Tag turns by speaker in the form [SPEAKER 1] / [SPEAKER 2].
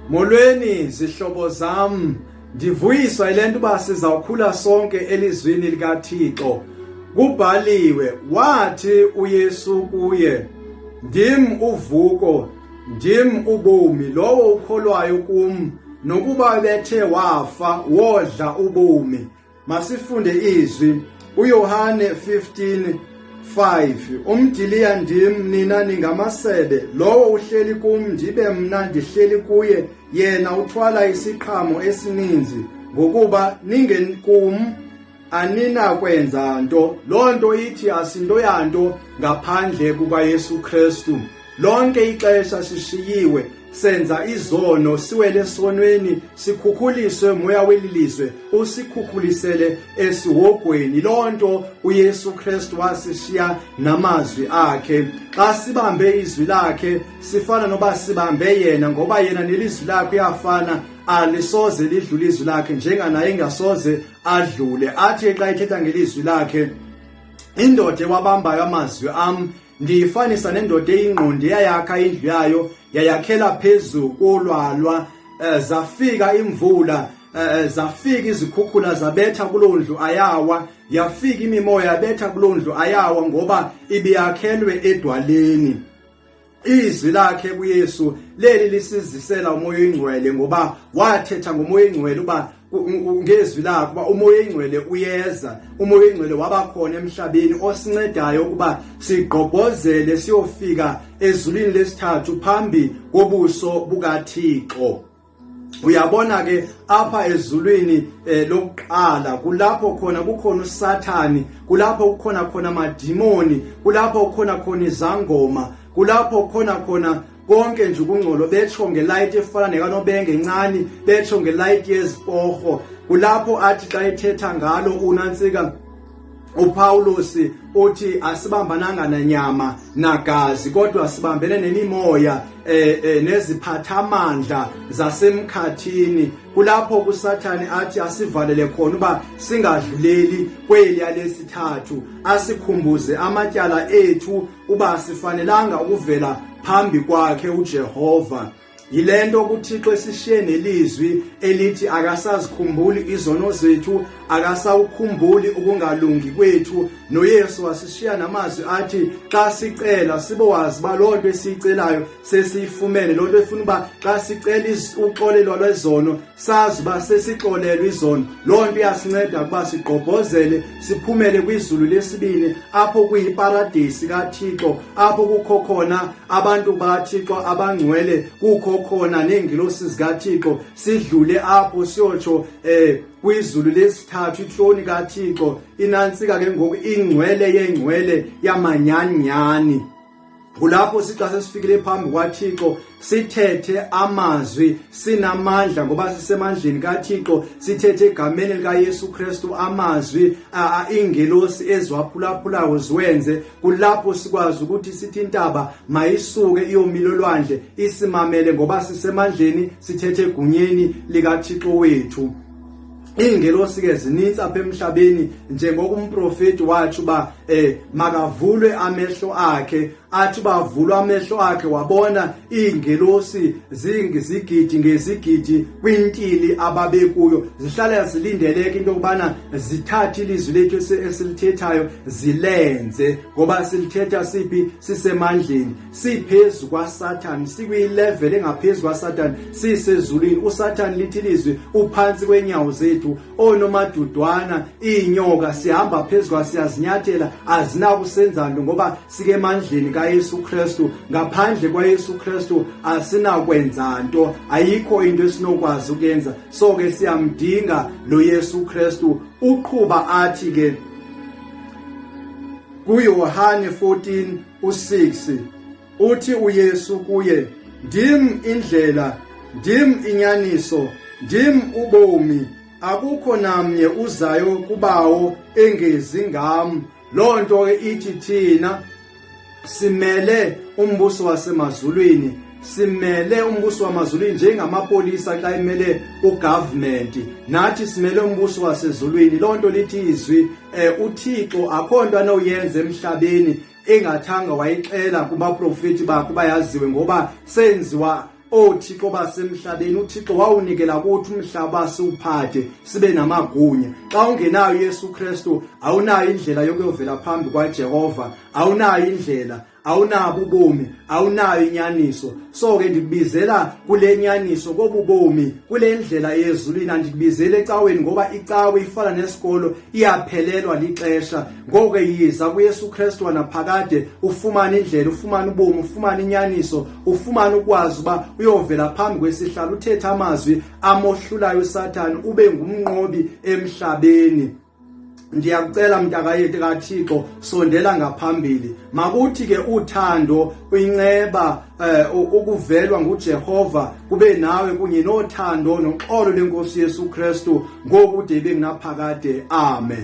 [SPEAKER 1] Molweni zihlobo zam, ndivuyiswa yile nto uba sizawukhula sonke elizwini likaThixo. Kubhaliwe, wathi uYesu kuye, Ndim uvuko, ndim ubomi, lowo ukholwayo kum, nokuba bethe wafa, wodla ubomi. Masifunde izwi uYohane 15:5. Umdiliya ndim, nina ningamasebe. Lowo uhleli kum ndibe mna ndihleli kuye, yena uthwala isiqhamo esininzi, ngokuba ningenkum aninakwenza nto. Loo nto ithi asinto yanto ngaphandle kukaYesu Kristu. Lonke ixesha sishiyiwe senza izono, siwele esonweni, sikhukhuliswe moya weli lizwe, usikhukhulisele esihogweni. Loo nto uYesu Kristu wasishiya namazwi akhe. Xa sibambe izwi lakhe sifana noba sibambe yena, ngoba yena nelizwi lakhe uyafana, alisoze lidlule izwi lakhe, njenganaye engasoze adlule. Athi xa ethetha ngelizwi lakhe, indoda ewabambayo amazwi am Ndiyifanisa nendoda eyingqondi eyayakha indlu yayo yayakhela phezu kolwalwa. Zafika imvula, zafika izikhukhula zabetha kuloo ndlu ayawa, yafika imimoya yabetha kuloo ndlu ayawa, ngoba ibiyakhelwe edwaleni. Izwi lakhe kuYesu leli lisizisela umoya oyingcwele, ngoba wathetha ngomoya oyingcwele uba ngezwi lakhe uba umoya oyingcwele uyeza. Umoya oyingcwele waba khona emhlabeni osincedayo ukuba sigqobhozele siyofika ezulwini lesithathu phambi kobuso bukaThixo. Uyabona ke apha ezulwini lokuqala kulapho khona kukhona uSathani, kulapho kukhona khona amadimoni, kulapho kukhona khona izangoma, kulapho kukhona khona konke nje ukungcolo, betsho ngelight efana nekanobenge encane, betsho ngelight yeziporho. Kulapho athi xa ethetha ngalo unantsika uPawulos uthi asibambananga nanyama nagazi, kodwa sibambene nemimoya neziphathamandla zasemkhathini. Kulapho kuSathane athi asivalele khona uba singadluleli kweliya lesithathu, asikhumbuze amatyala ethu uba sifanelanga ukuvela phambi kwakhe uJehova. Yile nto kuThixo esishiye nelizwi elithi akasazikhumbuli izono zethu, akasawukhumbuli ukungalungi kwethu. NoYesu wasishiya namazwi athi xa sicela sibowazi uba loo nto esiyicelayo sesiyifumene. Loo nto ifuna uba xa sicela uxolelwa lwezono sazi uba sesixolelwe izono. Loo nto iyasinceda ukuba sigqobhozele siphumele kwizulu lesibini, apho kuyiparadesi kaThixo, apho kukho khona abantu bakaThixo abangcwele, kukho khona neengelosi zikaThixo. Sidlule apho siyotsho kwizulu lesithathu, itroni kaThixo inantsika ke ngoku, ingcwele yengcwele yamanyanyani. Kulapho sixa sesifikile phambi kwaThixo sithethe amazwi sinamandla, ngoba sisemandleni kaThixo, sithethe egameni likaYesu Kristu amazwi iingelosi eziwaphulaphulayo ziwenze. Kulapho sikwazi ukuthi sithi intaba mayisuke iyomila olwandle, isimamele, ngoba sisemandleni, sithethe egunyeni likaThixo wethu. Iingelosi ke zininzi apha emhlabeni, njengoko umprofeti watsho uba makavulwe amehlo akhe. Athi bavulwa amehlo akhe wabona iingelosi zingizigidi ngezigidi kwintili ababekuyo, zihlala zilindeleke into yokubana zithathe ilizwi lethu esilithethayo zilenze, ngoba silithetha siphi? Sisemandleni, siphezu kwaSathane, sikwilevel engaphezu kwaSathane, sisezulwini. uSathane lithi ilizwi uphantsi kwenyawo zethu. Oonomadudwana, iinyoka sihamba phezu kwa, siyazinyathela, azinakusenza nto, ngoba sikemandleni kaYesu Kristu. Ngaphandle kwaYesu Kristu asinakwenza nto, ayikho into esinokwazi ukuyenza. So ke siyamdinga lo Yesu Kristu. Uqhuba athi ke kuYohane 14 u6, uthi uYesu kuye, ndim indlela, ndim inyaniso, ndim ubomi, akukho namnye uzayo kubawo engezi ngam. Loo nto ke ithi thina simele umbuso wasemazulwini, simele umbuso wamazulwini njengamapolisa xa emele ugovernment, nathi simele umbuso wasezulwini. Loo nto lithi izwi uThixo akho nto anoyenza emhlabeni engathanga wayixela kubaprofeti bakhe uba yaziwe, ngoba senziwa oothixo basemhlabeni. UThixo wawunikela kuthi umhlaba siwuphathe sibe namagunya. Xa ungenayo uYesu Kristu awunayo indlela yokuyovela phambi kwaJehova, awunayo indlela, awunabo ubomi, awunayo inyaniso. So ke ndikubizela kule nyaniso, kobubomi, kule ndlela yezulwini. Andikubizeli ecaweni ngoba icawe ifana nesikolo, iyaphelelwa lixesha. Ngoko ke yiza kuYesu Kristu wanaphakade, ufumane indlela, ufumane ubomi, ufumane inyaniso, ufumane ukwazi uba uyovela phambi kwesihlalo, uthethe amazwi amohlulayo uSathane, ube ngumnqobi emhlabeni. Ndiyakucela mntakayethu kaThixo, sondela ngaphambili. Makuthi ke uthando, inceba, ukuvelwa nguJehova kube nawe kunye nothando noxolo lenkosi Yesu Kristu ngokude ibe ngunaphakade. Amen.